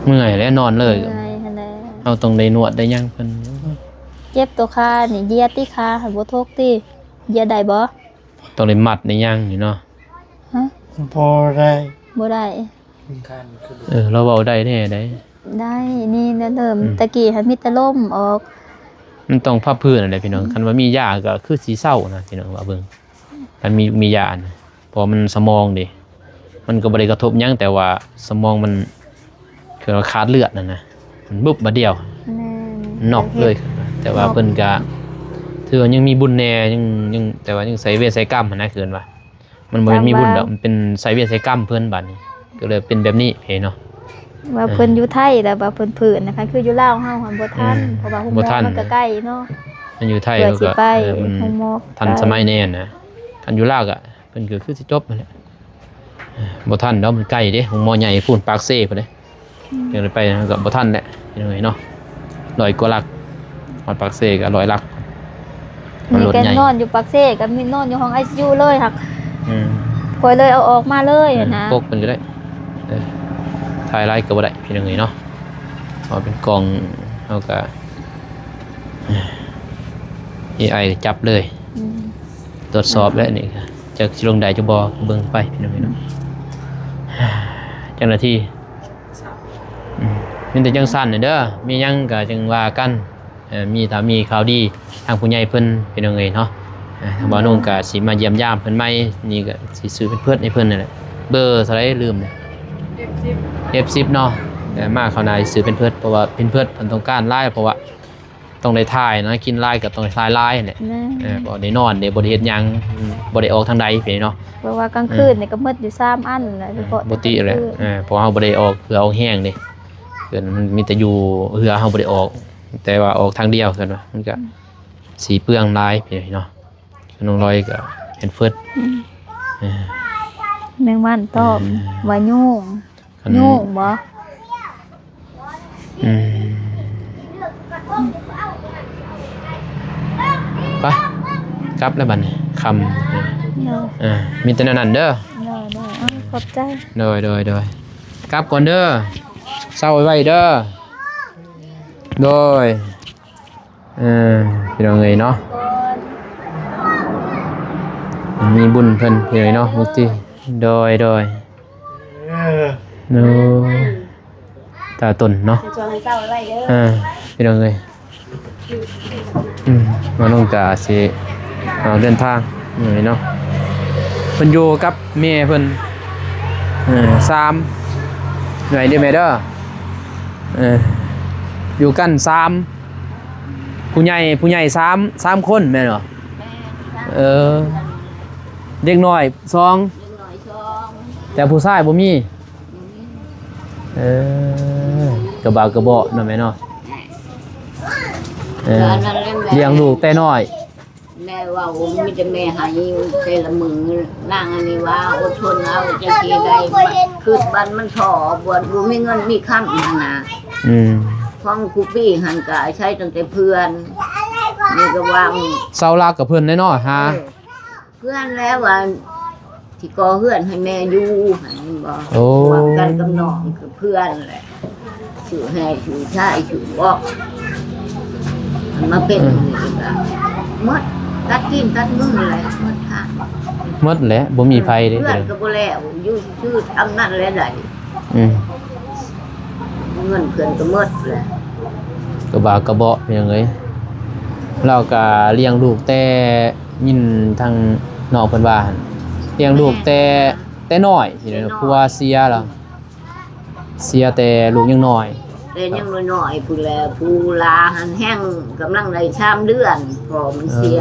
ເມື່ອຍແຫຼະ ນອນເລີຍ ເມື່ອຍຫັ້ນແຫຼະ ເຮົາຕ້ອງໄດ້ນວດໄດ້ຫຍັງເພິ່ນ ເຈັບຕົວຂານີ້ ຢຽດຕິ ຂາຫັ້ນບໍ່ທົກຕິ ຢຽດໄດ້ບໍ່? ຕ້ອງໄດ້ມັດໄດ້ຫຍັງນີ້ເນາະ ຮະ? ບໍ່ໄດ້ ບໍ່ໄດ້ ເອີ ລາວເວົ້າໄດ້ແທ້ໃດ໋ ໄດ້ ນີ້ນະ ເລີ່ມ ອືມ ຕະກີ້ຫັ້ນມີແຕ່ລົມອອກ ມັນຕ້ອງພັບພື້ນຫັ້ນແຫຼະພີ່ນ້ອງ ອືມ ຄັນວ່າມີຢາກໍຄືຊິເຊົານະພີ່ນ້ອງ ວ່າເບິ່ງ ຄັນມີ ມີຢານະ ເພາະວ່າມັນສະໝອງເດ້ ມັນກໍບໍ່ໄດ້ກະທົບຫຍັງ ແຕ່ວ່າສະໝອງມັນ ຄືວ່າຂາດເລືອດຫັ້ນນະ ມັນບຶບບາດດຽວ ແມ່ນ ມັນນັອກເລີຍ ແຕ່ວ່າເພິ່ນກະ ຖືວ່າຍັງມີບຸນແດ່ ຍັງ ຍັງ ແຕ່ວ່າຍັງໃສ່ເວນໃສ່ກຳຫັ້ນນະ ຄືວ່າ ມັນບໍ່ແມ່ນມີບຸນດອກ ມັນເປັນໃສ່ເວນໃສ່ກຳເພິ່ນບາດນີ້ ກໍເລີຍເປັນແບບນີ້ເພເນາະ. ວ່າເພິ່ນຢູ່ໄທ ແລ້ວວ່າເພິ່ນຟື້ນນະ ຄັນຄືຢູ່ລາວເຮົາຫັ້ນບໍ່ທັນ ເອີ ເພາະວ່າໂຮງໝໍ ບໍ່ທັນ ມັນກໍໄກເນາະ. ມັນຢູ່ໄທ ເພື່ອຊິໄປ ເອີ ມັນ ໂຮງໝໍ ທັນສະໄໝແນ່ນະ. ຄັນຢູ່ລາວກໍ ເພິ່ນກໍຄືຊິຈົບຫັ້ນແຫຼະ. ບໍ່ທັນດອກ ມັນໄກເດ້ ໂຮງໝໍໃຫຍ່ພຸ້ນ ປາກເຊພຸ້ນເດ້. ອືມ ຈັ່ງໄດ້ໄປກໍບໍ່ທັນແຫຼະ ພີ່ນ້ອງເອີຍເນາະ. ຮ້ອຍກວ່າຫຼັກ ຮອດປາກເຊກໍຮ້ອຍຫຼັກ. ນີ້ກໍນອນຢູ່ປາກເຊ ກໍມີນອນຢູ່ຫ້ອງໄອຊີຢູເລີຍ ຫາກ ອືມ ຂ້ອຍເລີຍເອົາອອກມາເລີຍ ເອີ ນະ ປົກເພິ່ນກໍໄດ້. ເອີ ຖ່າຍຫຼາຍກໍບໍ່ໄດ້ ພີ່ນ້ອງເອີຍເນາະ ເພາະເປັນກ້ອງ ເຮົາກໍ ເອີ ເອໄອຈັບເລີຍ. ອືມ ຕວດສອບແລ້ວນີ້ກໍ ຈັກຊິລົງໄດ້ຫຼືບໍ່ ເບິ່ງໄປ ພີ່ນ້ອງເອີຍເນາະ. ເຈົ້າໜ້າທີ່ ອືມ ມີແຕ່ຈັ່ງຊັ້ນເດີ ມີຫຍັງກໍຈັ່ງວ່າກັນ. ເອີ ມີ ຖ້າມີຂ່າວດີທາງຜູ້ໃຫຍ່ເພິ່ນ ພີ່ນ້ອງເອີຍເນາະ. ເອີ ທາງບ່າວນຸ່ງກໍຊິມາຢ້ຽມຢາມເພິ່ນໃໝ່ ນີ້ກໍຊິຊື້ເປັນເພິດໃຫ້ເພິ່ນນັ້ນແຫຼະ. ເບີເທົ່າໃດລືມແລ້ວ ເອັດສິບ ເອັດສິບເນາະ. ເອີ ມາຄາວໜ້າຊິຊື້ເປັນເພິດ ເພາະວ່າເປັນເພິດເພິ່ນຕ້ອງການຫຼາຍ ເພາະວ່າ ຕ້ອງໄດ້ຖ່າຍນະ ກິນຫຼາຍກໍຕ້ອງໄດ້ຖ່າຍຫຼາຍແຫຼະ. ແມ່ນ ເອີ ບໍ່ໄດ້ນອນເດ້ ບໍ່ໄດ້ເຮັດຫຍັງ ບໍ່ໄດ້ອອກທາງໃດເດ້ເນາະ. ເພາະວ່າກາງຄືນນີ້ກໍໝົດຢູ່ສາມອັນແຫຼະ ເອີ ສະເພາະ ບໍ່ຕິແຫຼະ ເອີ ເພາະເຮົາບໍ່ໄດ້ອອກເຫື່ອອອກແຮງເດ້. ເພິ່ນມີແຕ່ຢູ່ເຮືອ ເຮົາບໍ່ໄດ້ອອກ ແຕ່ວ່າອອກທາງດຽວ ເພິ່ນວ່າ ມັນກໍ ອືມ ຊິເປືອງຫຼາຍເນາະ. ນ້ອງລອຍກໍເຫັນເຟີດ ອືມ ເອີ ແມງວັນຕອມ ເອີ ວ່າຍຸງ ຍຸງບໍ່? ອືມ ໄປ ກັບແລ້ວບັດນີ້ ຄ່ຳ. ໂດຍ ເອີ ມີແຕ່ແນວນັ້ນເດີ. ໂດຍໆ ເອົາ ຂອບໃຈ. ໂດຍໆ ກັບກ່ອນເດີ ເຊົາໄວໆເດີ. ໂດຍ ເອີ ພີ່ນ້ອງເອີຍເນາະ ມີບຸນເພິ່ນ ພີ່ນ້ອງເອີຍເນາະ ມຸກຕິ. ໂດຍ ໂດຍ ເອີ ໂອ້ ຕາຕົນເນາະ ເອີ ພີ່ນ້ອງເອີຍ. ອືມ ມານ້ອງກະຊິເອົາເດີນທາງນີ້ເນາະ ເພິ່ນຢູ່ກັບແມ່ເພິ່ນ ເອີ ສາມ ໃຫຍ່ເດີແມ່ເດີ ເອີ ຢູ່ກັນສາມ ຜູ້ໃຫຍ່ ຜູ້ໃຫຍ່ສາມ ສາມຄົນແມ່ນບໍ່? ແມ່ນ ເອີ ເດັກນ້ອຍສອງ ເດັກນ້ອຍສອງ ແຕ່ຜູ້ຊາຍບໍ່ມີ. ບໍ່ມີ ເອີ ກະບາກະເບາະເນາະແມ່ເນາະ. ເອີ ແມ່ ເອີ ອັນນັ້ນແຫຼະແມ່ ລ້ຽງລູກແຕ່ນ້ອຍ ແມ່ເວົ້າ ມີແຕ່ແມ່ໃຫ້ແຕ່ລະມື້. ນາງອັນນີ້ວ່າອົດທົນເອົາ ຈັກຊິໄດ້ ຄືບາດມັນທໍ້ ບໍ່ ບໍ່ມີເງິນມີຄຳຫັ້ນນະ. ອືມ ຂອງຄູປີຫັ້ນກະອາໄສຕັ້ງແຕ່ເພື່ອນ ນີ້ກະວ່າເສົາຫຼັກກະເພິ່ນແຫຼະເນາະ ຫາ ເອີ ເພື່ອນແລ້ວວ່າ ຊິກໍ່ເຮືອນໃຫ້ແມ່ຢູ່ຫັ້ນ ເຫັນບໍ່? ໂອ້ ຮ່ວມກັນກັບນ້ອງ ຄືເພື່ອນແຫຼະ ຊື້ແຮ່ຊື້ຊາຍຊື້ບອກ ມັນມາເປັນ ອືມ ນີ້ກະໝົດ ຕັດຕີນຕັດມືແຫຼະ ໝົດທາງ ໝົດແຫຼະ ບໍ່ມີໃຜເດ້ ເຮືອນກະບໍ່ແລ້ວ ຢູ່ຊື່ອຳນັ້ນແຫຼະໄດ້. ອືມ ເງິນເພິ່ນກໍໝົດແຫຼະ ກະບາກະເບາະ ພີ່ນ້ອງເອີຍ. ລາວກະລ້ຽງລູກແຕ່ ຍິນທາງນ້ອງເພິ່ນວ່າ ລ້ຽງລູກແຕ່ ແຕ່ນ້ອຍ ແຕ່ນ້ອຍ ຜົວເສຍແລ້ວ ເສຍແຕ່ລູກຍັງນ້ອຍ ແຕ່ຍັງນ້ອຍໆ ພຸ້ນແຫຼະ. ຜູ້ຫຼ້າຫັ້ນແຮ່ງກຳລັງໄດ້ສາມເດືອນ ພໍ່ມັນເສຍ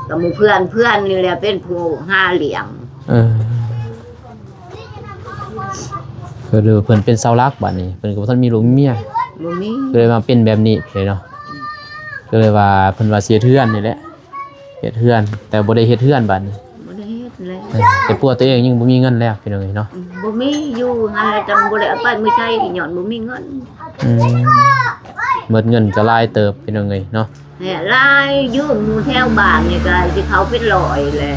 ເອີ ກະໝູ່ເພື່ອນ ເພື່ອນນີ້ແຫຼະເປັນຜູ້ຫາລ້ຽງ ເອີ. ກໍເລີຍວ່າເພິ່ນເປັນເສົາຫຼັກບາດນີ້ ເພິ່ນກໍບໍ່ທັນມີລູກມີເມຍ ບໍ່ມີ ກໍເລີຍມາເປັນແບບນີ້ເລີຍເນາະ. ອືມ ກໍເລີຍວ່າເພິ່ນວ່າຊິເຮັດເຮືອນນີ້ແຫຼະ ເຮັດເຮືອນ ແຕ່ບໍ່ໄດ້ເຮັດເຮືອນບາດນີ້ ບໍ່ໄດ້ເຮັດແລ້ວ ເອີ ແຕ່ປົວຕົວເອງຍັງບໍ່ມີເງິນແລ້ວ ພີ່ນ້ອງເອີຍເນາະ. ອືມ ບໍ່ມີ ຢູ່ຫັ້ນແຫຼະ ຈັ່ງບໍ່ໄດ້ເອົາໄປເມືອງໄຊ ຍ້ອນບໍ່ມີເງິນ. ອືມ ໝົດເງິນກໍຫຼາຍເຕີບ ພີ່ນ້ອງເອີຍເນາະ. ແຫຼະ ຫຼາຍ ຢືມໝູ່ແຖວບ້ານນີ້ກໍຊິເຂົ້າເປັນຮ້ອຍແຫຼະ.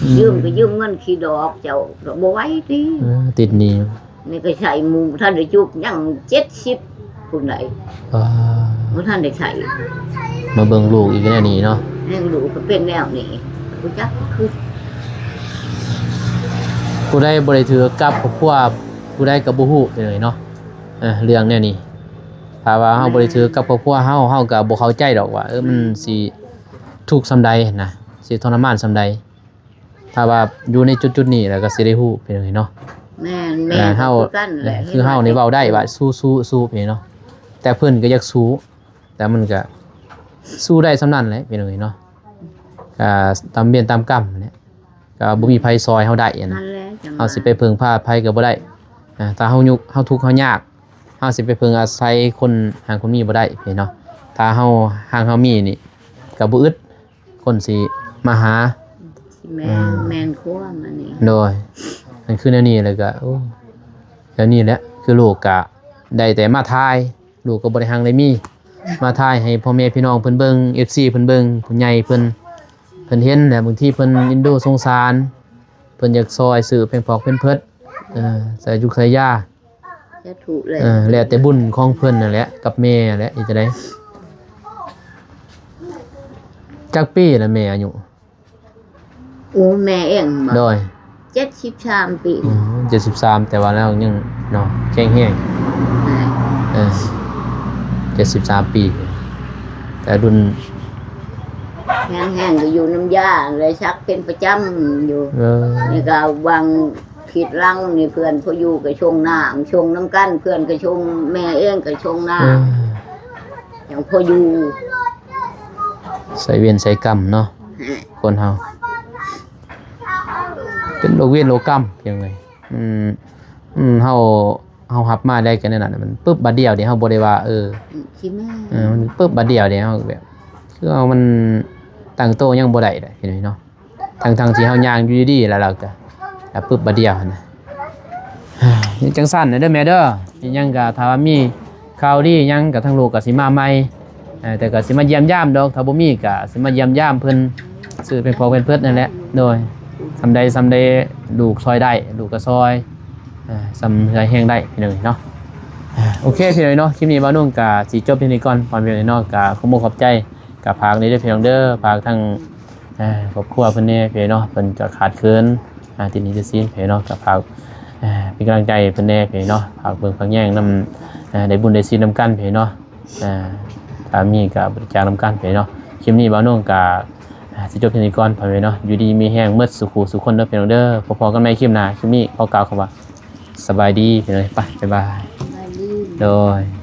ອືມ ຢືມກໍຢືມເງິນຂີ້ດອກ ເຈົ້າກໍບໍ່ໄຫວຕິ. ເອີ ຕິດໜີ້ ນີ້ກໍໃຊ້ໝູ່ບໍ່ທັນໄດ້ຈຸກ ຍັງເຈັດສິບພຸ້ນໃດ໋. ອ່າ ບໍ່ທັນໄດ້ໃຊ້ ມາເບິ່ງລູກອີກແນວນີ້ເນາະ. ແມ່ນ ລູກກໍເປັນແນວນີ້ ບໍ່ຈັກຄື ຜູ້ໃດບໍ່ໄດ້ຖືກກັບຄອບຄົວ ຜູ້ໃດກໍບໍ່ຮູ້ເລີຍເນາະ. ເອີ ເລື່ອງແນວນີ້ ຖ້າວ່າເຮົາບໍ່ໄດ້ຖືກກັບຄອບຄົວເຮົາ ເຮົາກໍບໍ່ເຂົ້າໃຈດອກວ່າ ເອີ ມັນຊິທຸກສ່ຳໃດຫັ້ນນະ ຊິທໍລະມານສ່ຳໃດ. ຖ້າວ່າຢູ່ໃນຈຸດໆນີ້ແລ້ວກໍຊິໄດ້ຮູ້ ເປັນຈັ່ງໃດເນາະ. ແມ່ນໆ ເອີ ເຮົາ ຄືກັນແຫຼະ ເອີ ຄືເຮົານີ້ເວົ້າໄດ້ວ່າ ເອີ ສູ້ໆ ສູ້ ເປັນຫຍັງເນາະ ແຕ່ເພິ່ນກໍຢາກສູ້ ແຕ່ມັນກໍ ສູ້ໄດ້ສ່ຳນັ້ນແຫຼະພີ່ນ້ອງເອີຍເນາະ ກໍຕາມເວນຕາມກຳແຫຼະ ກໍບໍ່ມີໃຜຊ່ອຍເຮົາໄດ້ຫັ້ນນະ ນັ້ນແຫຼະ ເຮົາຊິໄປເພິ່ງພາໃຜກໍບໍ່ໄດ້ ອ່າ ຖ້າເຮົາຍຸກ ເຮົາທຸກເຮົາຍາກ ເຮົາຊິໄປເພິ່ງອາໄສຄົນຮັ່ງຄົນມີບໍ່ໄດ້ພີ່ນ້ອງເນາະ ຖ້າເຮົາຮັ່ງເຮົາມີນີ້ກໍບໍ່ອຶດ ຄົນຊິມາຫາ ແມ່ນ ອືມ ແມ່ນຄວາມອັນນີ້ ໂດຍ ມັນຄືແນວນີ້ ແລ້ວກໍ ໂອ້ ແນວນີ້ແຫຼະ ຄືລູກກະໄດ້ແຕ່ມາຖ່າຍ ລູກກໍບໍ່ໄດ້ຮັ່ງໄດ້ມີ ມາຖ່າຍໃຫ້ພໍ່ແມ່ພີ່ນ້ອງເພິ່ນເບິ່ງ ເອັຟຊີເພິ່ນເບິ່ງ ຜູ້ໃຫຍ່ເພິ່ນ ເພິ່ນເຫັນ ແລະບາງທີເພິ່ນເອັນດູສົງສານ ເພິ່ນຢາກຊ່ອຍຊື້ແພງຟອກແພມເພີດ ເອີ ໃສ່ຈຸກໃສ່ຢາ ສາທຸແຫຼະ ເອີ ແລ້ວແຕ່ບຸນຂອງເພິ່ນນັ້ນແຫຼະ ກັບແມ່ແຫຼະ ເຮັດຈັ່ງໃດ ຈັກປີລະແມ່ອາຍຸ? ໂອ້ ແມ່ເອງບໍ? ໂດຍ ເຈັດສິບສາມປີ ອືມ ເຈັດສິບສາມ ແຕ່ວ່າລາວຍັງເນາະ ແຂງແຮງ ແມ່ນ ເອີ ເຈັດສິບສາມປີ ແຕ່ລຸ້ນ ແຂງແຮງກໍຢູ່ນຳຢາ ແລະສັກເປັນປະຈຳຢູ່ ເອີ ນີ້ກໍຫວ່າງທິດຫຼັງນີ້ ເພື່ອນພໍຢູ່ກໍຊົງນ້ຳ ຊົງນຳກັນ ເພື່ອນກໍຊົງ ແມ່ເອງກໍຊົງນ້ຳ ເອີ ຍັງພໍຢູ່ ໃສ່ເວນໃສ່ກຳເນາະ ແມ່ນ ຄົນເຮົາ ເປັນໂລກເວນໂລກກຳ ເປັນຫຍັງ ອືມ ອືມ ເຮົາ ເຮົາຮັບມາໄດ້ກໍແນວນັ້ນ ມັນປຶບບາດດຽວເດ້ ເຮົາບໍ່ໄດ້ວ່າ ເອີ ອືມ ຊິແມ່ນ ເອີ ມັນປຶບບາດດຽວເດ້ ເຮົາແບບ ຄືເຮົາມັນຕັ້ງໂຕຍັງບໍ່ໄດ້ເດ້ ເຫັນເນາະ ທັງໆທີ່ເຮົາຍ່າງຢູ່ດີໆ ແລ້ວລາວກໍ ລະປຶບບາດດຽວຫັ້ນນະ ຈັ່ງຊັ້ນເດີແມ່ເດີ ອີຫຍັງກໍຖ້າວ່າມີຂ່າວດີຫຍັງກໍທາງລູກກໍຊິມາໃໝ່ ເອີ ແຕ່ກໍຊິມາຢ້ຽມຢາມດອກ ຖ້າບໍ່ມີກໍຊິມາຢ້ຽມຢາມເພິ່ນ ຊື້ແພງຟອກແພມເພີດນັ້ນແຫຼະ ໂດຍ ສ່ຳໃດສ່ຳໃດລູກຊ່ອຍໄດ້ ລູກກໍຊ່ອຍ ເອີ ສ່ຳເຫື່ອແຮງໄດ້ ພີ່ນ້ອງເອີຍເນາະ ເອີ ໂອເຄ ພີ່ນ້ອງເອີຍເນາະ ຄລິບນີ້ບ່າວນຸ່ງກໍຊິຈົບພຽງນີ້ກ່ອນ ພໍ່ແມ່ພີ່ນ້ອງ ກໍຂໍຂອບອົກຂອບໃຈ ກໍຝາກນີ້ເດີພີ່ນ້ອງເດີ ຝາກທັງ ເອີ ຄອບຄົວເພິ່ນແດ່ພີ່ນ້ອງເນາະ ເພິ່ນກໍຂາດເຂີນ ອ່າ ຕິດໜີ້ຕິດສິນພີ່ນ້ອງເນາະ ກໍຝາກ ເອີ ເປັນກຳລັງໃຈເພິ່ນແດ່ພີ່ນ້ອງເນາະ ຝາກເບິ່ງຝາກແຍງນຳ ເອີ ໄດ້ບຸນໄດ້ສິນນຳກັນພີ່ນ້ອງເນາະ ອ່າ ຖ້າມີກໍບໍລິຈາກນຳກັນພີ່ນ້ອງເນາະ ຄລິບນີ້ບ່າວນຸ່ງກໍ ອ່າ ຊິຈົບພຽງນີ້ກ່ອນ ພໍ່ແມ່ເນາະ ຢູ່ດີມີແຮງໝົດສູ່ຜູ້ສູ່ຄົນເດີພີ່ນ້ອງເດີ ພໍ້ກັນໃໝ່ຄລິບໜ້າ ຄລິບນີ້ຂໍກ່າວຄຳວ່າ ສະບາຍດີພີ່ນ້ອງ ໄປ ບາຍບາຍ ສະບາຍດີ ໂດຍ.